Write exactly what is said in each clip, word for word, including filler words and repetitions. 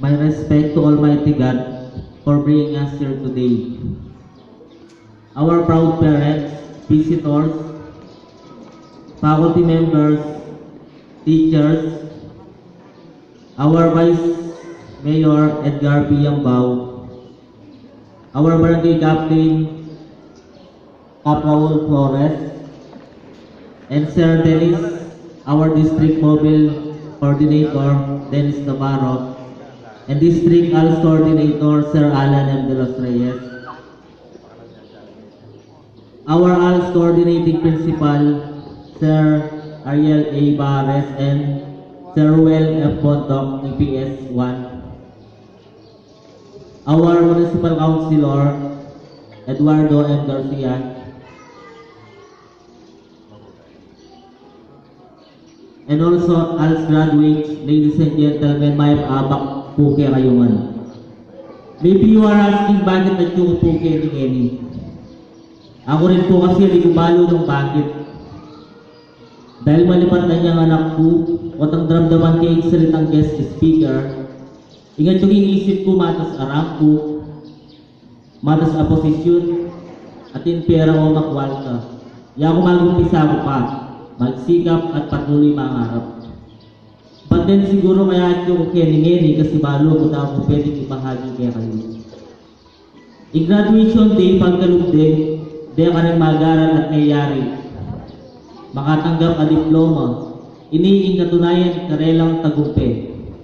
My respect to Almighty God for bringing us here today. Our proud parents, visitors, faculty members, teachers, our Vice Mayor Edgar P. Yambao, our Barangay Captain Cap Raul Flores, and Sir Dennis, our District Mobile Coordinator, Dennis Navarro, and District ALS Coordinator, Sir Alan M. De Los Reyes, our ALS Coordinating Principal, Sir Ariel A. Bares, and Sir Ruel F. Bondoc, E P S one, our Municipal Councilor, Eduardo M. Garcia, and also ALS graduates, ladies and gentlemen, mayap a abak pu kekayu ngan. Maybe you are asking, bakit atyu ku pu keni ngeni? Aku rin pu kasi ali ku balu nung bakit. Dahil malipat na yang anak ku, watang daramdaman ke ing salitang guest speaker, ing atyu king isip ku matas a rangku, matas a posisyun, atin pera o makualta. Ya ku, magumpisa ku pa, magsikap at patuloy mangarap. But then siguru kaya atyu ku keni ngeni kasi balu ku da ku pwedeng ibahagi kekayu. Ing graduation day, pagkalub de, de kareng mag-aral at meyari makatanggap a diploma. Ini ing katunayan karelang tagumpe,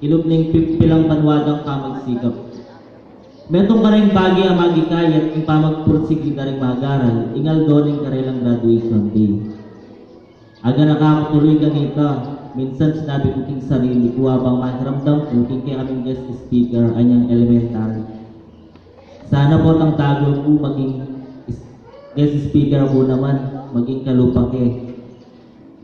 kilub ning pi-, pilang banua dang pamagsikap. Metung kareng bage a magikayat ing pamagpursigi da ring mag-aral, ing aldo ning karelang graduation day. Aganaka ku tuluy kanita, minsan sinabi ku king sarili ku abang makiramdam ku king kekaming guest speaker anyang elementary. Sana potang dagul ku maging is-, guest speaker ku naman, maging kalupa ke.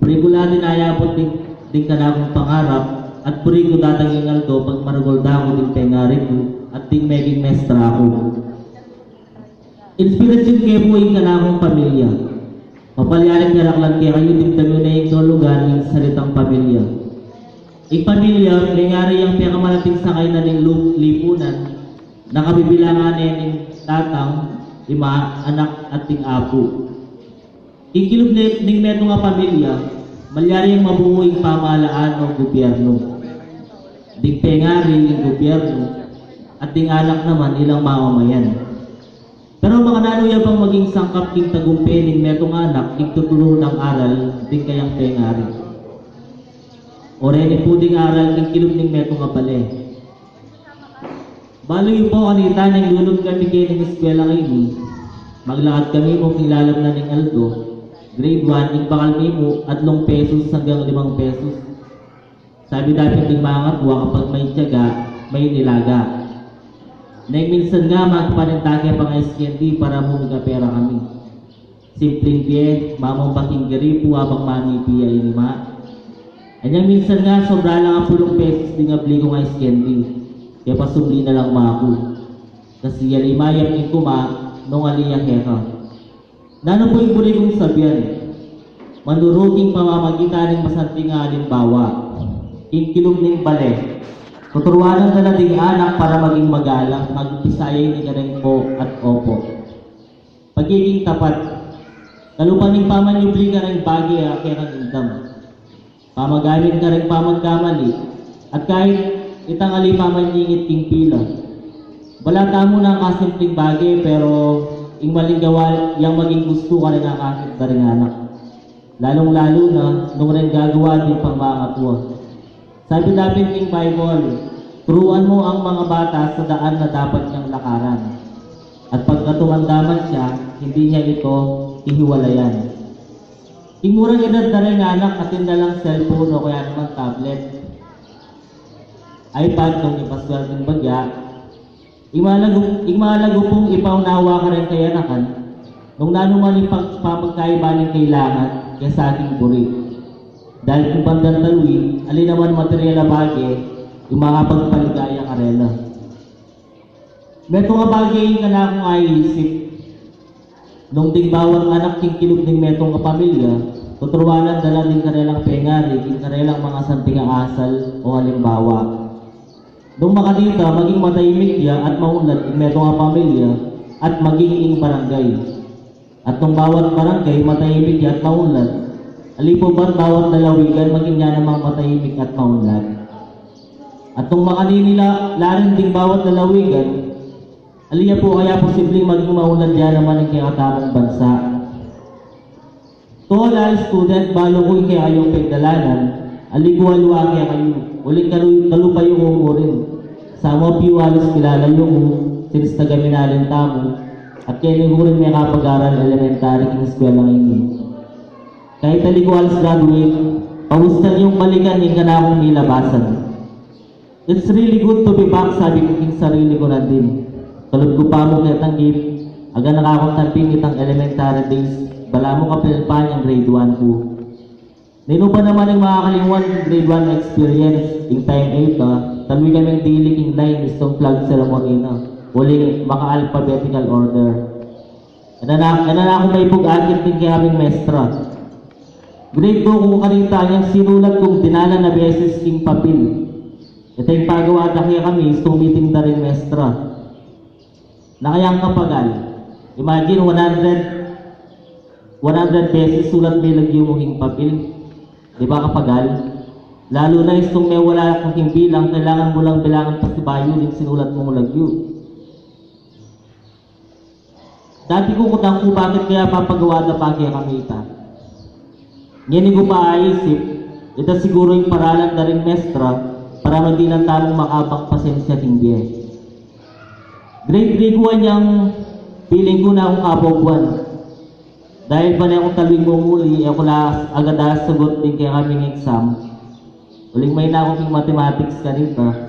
Buri ku la din ayabut ding, ding kanakung pangarap, at buri ku datang ing aldo pagmaragul da ku ding pengari ku at ding meging mestra ku. Inspirasyun ke pu ing kanakung pamilya. Mapalyaring karaklan kekayu, dimdam yu ne ing kaulugan ning salitang pamilya. Ing pamilya, mengari yang pekamalating sangay na ning lu-, lipunan, na kabibilangan ne ning tatang, ima, anak, at ding apu. Ing kilub ne-, ning metung a pamilya, malyari yang mabuo ing pamahalaan o gubyernu. Ding pengari ing gubyernu, at ding anak naman ilang mamamayan. Pero makananu ya bang maging sangkap king tagumpe ning metung a anak king tuturu nang aral ding kayang pengari? O reni pu ding aral king kilub ning metung a bale. Balu yu pu, kanita neng lulub kami keni king eskwela ngeni, maglakad kami mu king lalub na ning aldo, grade one, ing bakal mi mu atlung pesus anggang limang pesus. Sabi dapin ding mangatua, kapag may tiyaga, may nilaga. Neng minsan nga, magpaninda ke pa king ice candy para mu mikapera kami. Simpleng bie, mamung baking garipu abang mamipi ya ini, ma. Anyang minsan nga, sobra la ing apulung pesus ding abli kung ice candy. Kaya pasubli na lang, ma, ku. Kasi ali mayap ing kuma nung ali ya keka. Nanu pu ing buri kung sabian? Manuru king pamamagitan ning masanting a alimbawa. King kilub ning bale, tuturuan da la ding anak para maging magalang, magpisaya ini kareng po at opo. Pagiging tapat. Kalupa ning pamanyubli kareng bage a kekang indam. Pamagamit kareng pamagkamali. At kahit itang ali pamanyingit king pila. Bala tamu na kasimpleng bage, pero ing maling gawa yang maging gustu kareng akakit da ring anak. Lalung-lalu na nung reng gagawa ding pangmangatua. Sabi dapin king Bible, "Turuan mo ang mga bata sa daan na dapat niyang lakaran. At pagka tumanda man siya, hindi niya ito hihiwalayan." Ing murang edad da reng anak, atin na lang cellphone o kaya naman tablet, iPad, nung ipaswerte ning bagya. Ing malagu-, ing malagu pung ipaunawa kareng kayanakan, nung nanu man ing pag-, pamagkaiba ning kailangan kesa king buri. Dahil king bandang talwi, ali naman material a bage ing makapagpaligaya karela. Metung a bage ing kanakung aiisip. Nung ding bawat anak king kilub ning metung a pamilya, tuturuanan da la ding karelang pengari king karelang mangasanting a asal o alimbawa. Nung makanita, maging matahimik ya at maunlad ing metung a pamilya at maging ing barangay. At nung bawat barangay matahimik ya at maunlad, ali pu ba't bawat lalawigan maging ya namang matahimik at maunlad? At nung makanini la, la rin ding bawat lalawigan, ali ya pu kaya posibleng maging maunlad ya naman ing kekatamung bansa. To all student, balu ku ing kekayung pagdalanan, ali ku aliwa kekayu, uling kalu-, kalupa yu ku rin. Some of you, alas kilala yu ku, since taga Minalin tamu, at keni ku rin mekapag-aral elementary king eskwela ngeni. Kahit ali ku alas graduate, paustan yung balikan ing kanakung nilabasan. "It's really good to be back," sabi ku king sarili ku nandin. Kalub ku pa mu ketang gate, aga na kakung tamping itang elementary days, balamu kapil pa nyang grade one ku. Ninu pa naman ing makakalingwan king grade one experience, ing time eight, ah, taluy kaming dili king line, istung flag ceremony na, uling maka-alphabetical order. Ena na, ena na ku maibug akit king kekami mestra. Grade two ku kanita nyang sinulat kung dinalan a beses king papil. Ita ing pagawa da kekami, istung meeting da ring mestra. Na kayang kapagal. Imagine, one hundred, one hundred beses sulat me lagyu mu king papil. Di ba kapagal? Lalu na istung mewala ka king bilang, kailangan mu lang bilangan pasibayu ding sinulat mung lagyu. Dati ku kutang ku bakit kaya papagawa da pa kekami ita. Ngeni ku pa aisip, ita siguru ing paralan da ring mestra para madinan tamung makabang pasensya king bie. Grade three ku anyang piling ku na kung kabobuan. Dahil pane kung taluing mumuli, e ku la agad asagot ding kekaming exam. Uling maina ku king mathematics kanita.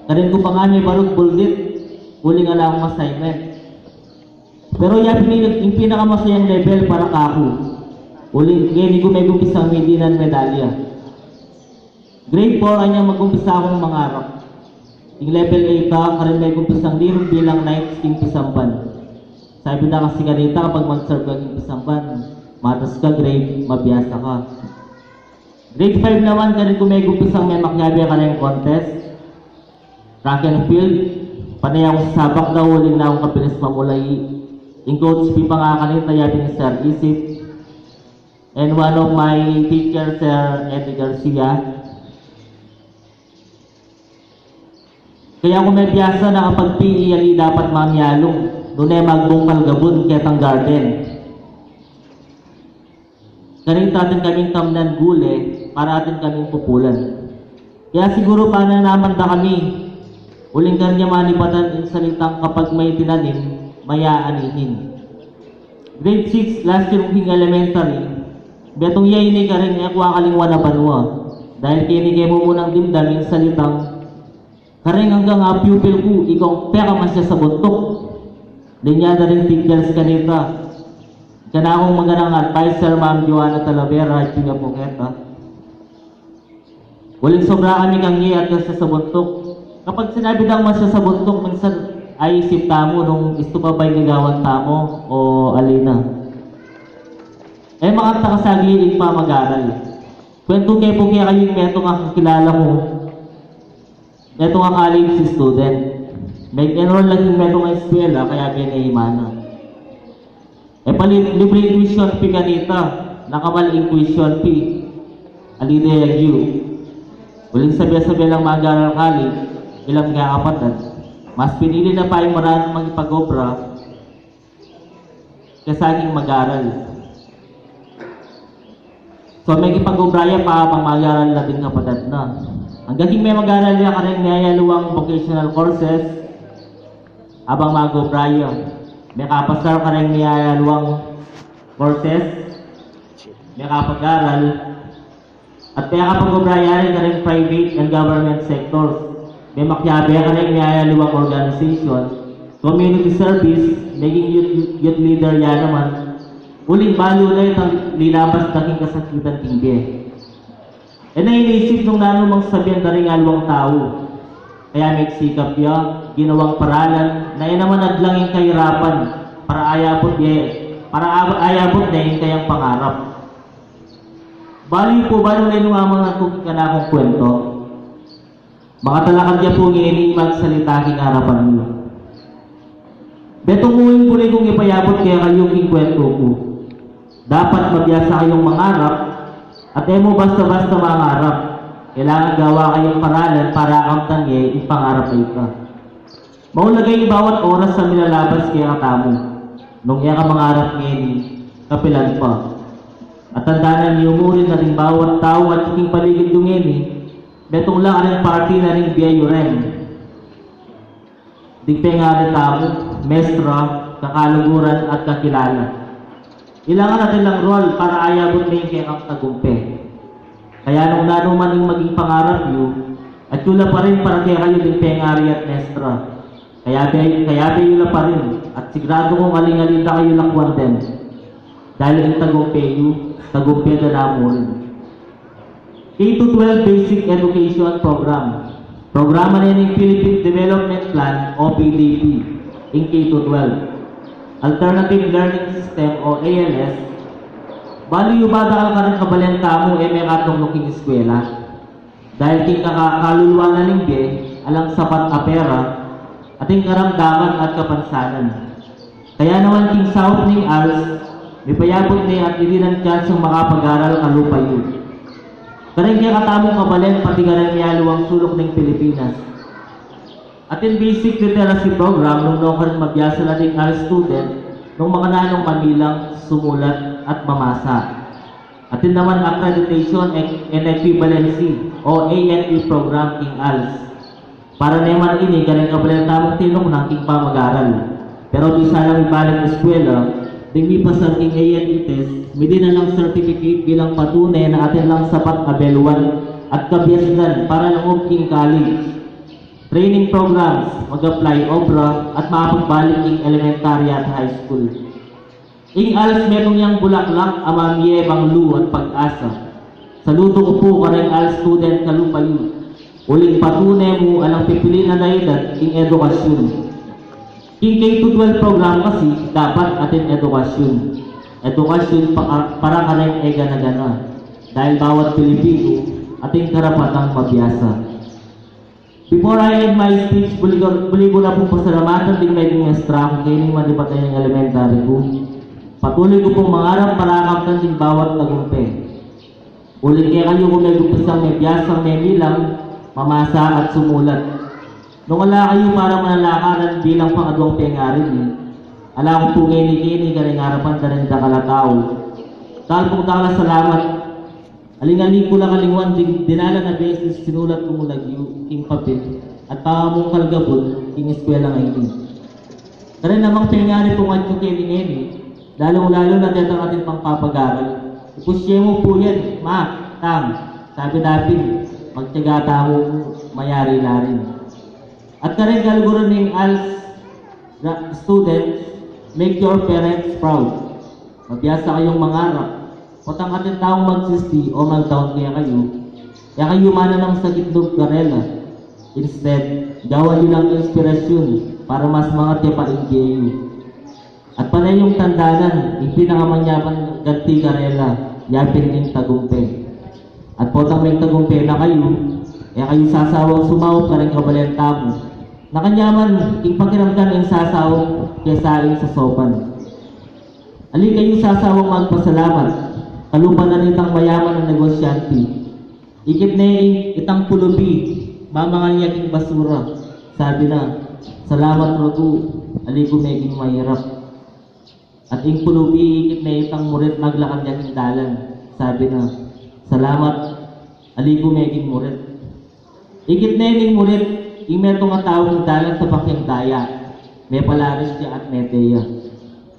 Karin ku pa nga me barut buldit, uling ala kung assignment. Pero ya pin ing pinakamasayang level para kaku. Uling ngeni ku megumpisang midinan medalya. Grade four, anyang magumpisa kung mangarap. King level eight, ah, karin megumpisang lirung bilang nights king pisamban. Sabi da kasi kanita, kapag mag-serve ka king pisamban, matas ka grade, mabiasa ka. Grade five naman, karin ku megumpisang memakyabe kareng contest, track and field, pane ya kung sasabak da, uling na kung kabilis mamulai. Ing coach pi pa nga kanita, ya pin i Sir Isip. And one of my teacher, Sir Eddie Garcia. Kaya ku mebiasa na kapag P E, ali dapat mamialung, nune magbungkal gabun ketang garden. Kanita atin kaming tamnan gule, para atin kaming pupulan. Kaya siguru pananaman da kami, uling kanyan manibatan ing salitang kapag may tinanim, may aanihin. Grade six, last year ku king elementary, betung ya ini karing e ku akalingwan a banua. Dahil keni ke mu munang dimdam ing salitang, kareng anggang a pupil ku, ika ing pekamasya sa buntuk. Linya da ring teachers kanita. Kanakung maganang adviser, Ma'am Joanna Talavera, at Julia Poqueta. Uling sobra kami kang ngi at kasya sa buntuk. Kapag sinabi dang masya sa buntuk, minsan aisip tamu nung istu pa ba ing gagawan tamu o ali na. E makanta ka saglit ing pamag-aral. Kwentu ke pu kekayu ing metung a kakilala ku. Metung a college student. Meg-enroll la king metung a eskwela, kaya bene imana. E pali, libre ing tuition fee kanita, nakamal ing tuition fee. Ali de agyu. Uling sabe-sabe lang mag-aral college, ilang kakapatad. Mas pinili na pa ing maranu makipag-obra kesa king mag-aral. So, mekipag-obra ya pa abang mag-aral la ding kapatad na. Anggang king memag-aral ya kareng miyayaliwang vocational courses, abang mag-obra ya. Mekapasar kareng miyayaliwang courses, mekapag-aral, at mekapag-obra ya rin kareng private and government sectors. Memakyabe kareng miyayaliwang organization, community service, meging youth, youth leader ya naman. Uling balu na itang linabas da king kasakitan king bie. E na inisip nung nanu mang sabian da ring aliwang tau. Kaya megsikap ya, ginawang paralan, na e naman adlang ing kahirapan, para ayabut ya, para ab-, ayabut na ing kayang pangarap. Bali pu ba nung lenung amang nagkuki kanakung kwento? Makatalakad ya pu ngeni magsalita king arapan yu. Betung uling buri kung ipayabut kekayu king kwentu ku. Dapat mabiasa kayung mangarap, at e mu basta-basta mangarap. Kailangan gawa kayung paralan para akamtan ye ing pangarap a ita. Maulaga ing bawat oras a milalabas kekatamu. Nung e ka mangarap ngeni, kapilan pa? At tandanan yu mu rin na ding bawat tau a king paligid yu ngeni, metung la karing parti na ning bie yu rin. Ding pengari tamu, mestra, kakaluguran, at kakilala. Ilangan atin lang rual para ayabut me ing kekang tagumpe. Kaya nung nanu man ing maging pangarap yu, atyu la pa rin para kekayu ding pengari at mestra. Kayabe, kayabe yu la pa rin, at siguradu kung aling-alin da kayu lakwan den. Dahil ing tagumpe yu, tagumpe da na mu rin. K to twelve Basic Education Program. Programa ne ning Philippine Development Plan o P D P, ing K to twelve. Alternative Learning System o A L S. Balu yu ba dakal karing kabalen tamu e mekatukluk king eskwela? Dahil king kakakaluluan na ning bie, alang sapat a pera, ating karamdaman at kapansanan. Kaya naman king saup ning ALS, mipayabut ne at ilinan tsansang makapag-aral kalupa yu. Karing kekatamung kabalen pati karing mialiwang suluk ning Pilipinas. Atin basic literacy program nung nukarin mabiasa la ding ALS student nung makananung mamilang, sumulat, at mamasa. Atin naman accreditation e-, and equivalency o A N E program king ALS. Para ne man ini karing kabalen tamung tinuknang king pamag-aral. Pero bisa lang ibalik eskwela, ding mipasa king A N E test, midi na lang certificate bilang patune na atin lang sapat a beluan at kabiasnan para langub king college, training programs, mag-apply obra, at makapagbalik king elementary at high school. Ing ALS metung yang bulaklak a mamie banglu at pag-asa. Saludo ku pu karing ALS student kalupa yu. Uling patune mu alang pipilian a edad king edukasyun. King K to twelve program kasi dapat atin edukasyun. Edukasyun pa-, para karing e gana-gana. Dahil bawat Pilipino atin karapatang mabiasa. Before I end my speech, buli ku, buli ku na pung pasalamatan ding meging mestra ku kening malipatan yang elementary ku. Patuloy ku pung mangarap para akamtan ding bawat tagumpe. Uling kekayu ku megumpisang mebiasang memilang, mamasa at sumulat. Nung ala kayu para manalakaran bilang pangaduang pengari mi, ala ku pu ngeni keni karing arapan da ring dakal a tau. Dakal pung dakal a salamat. Aling-aling ku lang kalingwan ding dinalan a beses sinulat kung lagyu king papel at pamamungkal gabun king eskwela ngeni. Karin namang pengari pung atyu keni ngeni, lalung-lalu na detang atin pang papag-aral. Ipusye mu pu yan, Ma, Tang, sabi da pin, magtiyaga tamu, mayari la rin. At karing kaluguran ning ALS ra-, students, make your parents proud. Mabiasa kayung mangarap. Potang atin taung magsisti o mag-down kekayu, e kayu mananam sakit lub karela. Instead, gawan yu lang inspirasyun para mas mangat ya pa ing bie yu. At pane yung tandanan, ing pinakamanyapang ganti karela, yapin ing tagumpe. At potang megtagumpe na kayu, e kayu sasawang sumaup karing kabalen tamu. Na kanyaman ing pakiramdam ing sasaup kesa ing sasaupan. Ali kayu sasawang magpasalamat, kalupa na nitang mayaman a negosyante. Ikit ne ing itang pulubi, mamangan ya king basura. Sabi na, "Salamat, Rugu, ali ku meging mahirap." At ing pulubi ikit ne itang murit, maglakad ya king dalan. Sabi na, "Salamat, ali ku meging murit." Ikit ne ning murit ing metung a tau king dalan, sabak yang daya. Mepalaris ya at mete ya.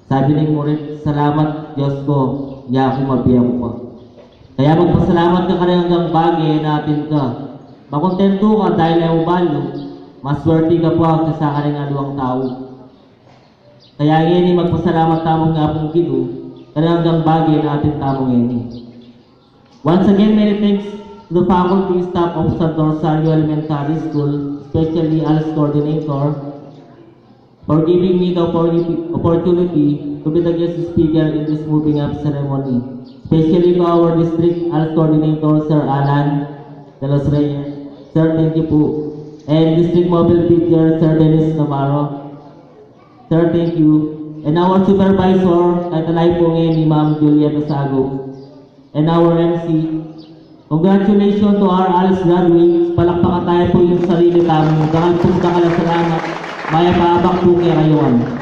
Sabi ning murit, "Salamat, Dios ku, ya ku mabie ku pa." Kaya magpasalamat ka karing anggang bage na atin ka. Makontentu ka dahil e mu balu, maswerte ka pa kesa karing aliwang tau. Kaya ngeni magpasalamat tamu king Apung Ginu, karing anggang bage na atin tamu ngeni. Once again, many thanks to the faculty, staff of Santo Rosario Elementary School, especially ALS coordinator, for giving me the opportunity, opportunity to be the guest speaker in this moving up ceremony, especially to our district ALS coordinator, Sir Alan de los Reyes. Sir, thank you po. And District Mobile Teacher, Sir Dennis Navarro. Sir, thank you. And our supervisor, title po ngeni, Ma'am Julieta Sago. And our M C. Congratulations to our ALS graduates. Palakpakan tayo po yung sarili tamu. Dakal pong dakal a salamat. Mayap a abak po kekayu.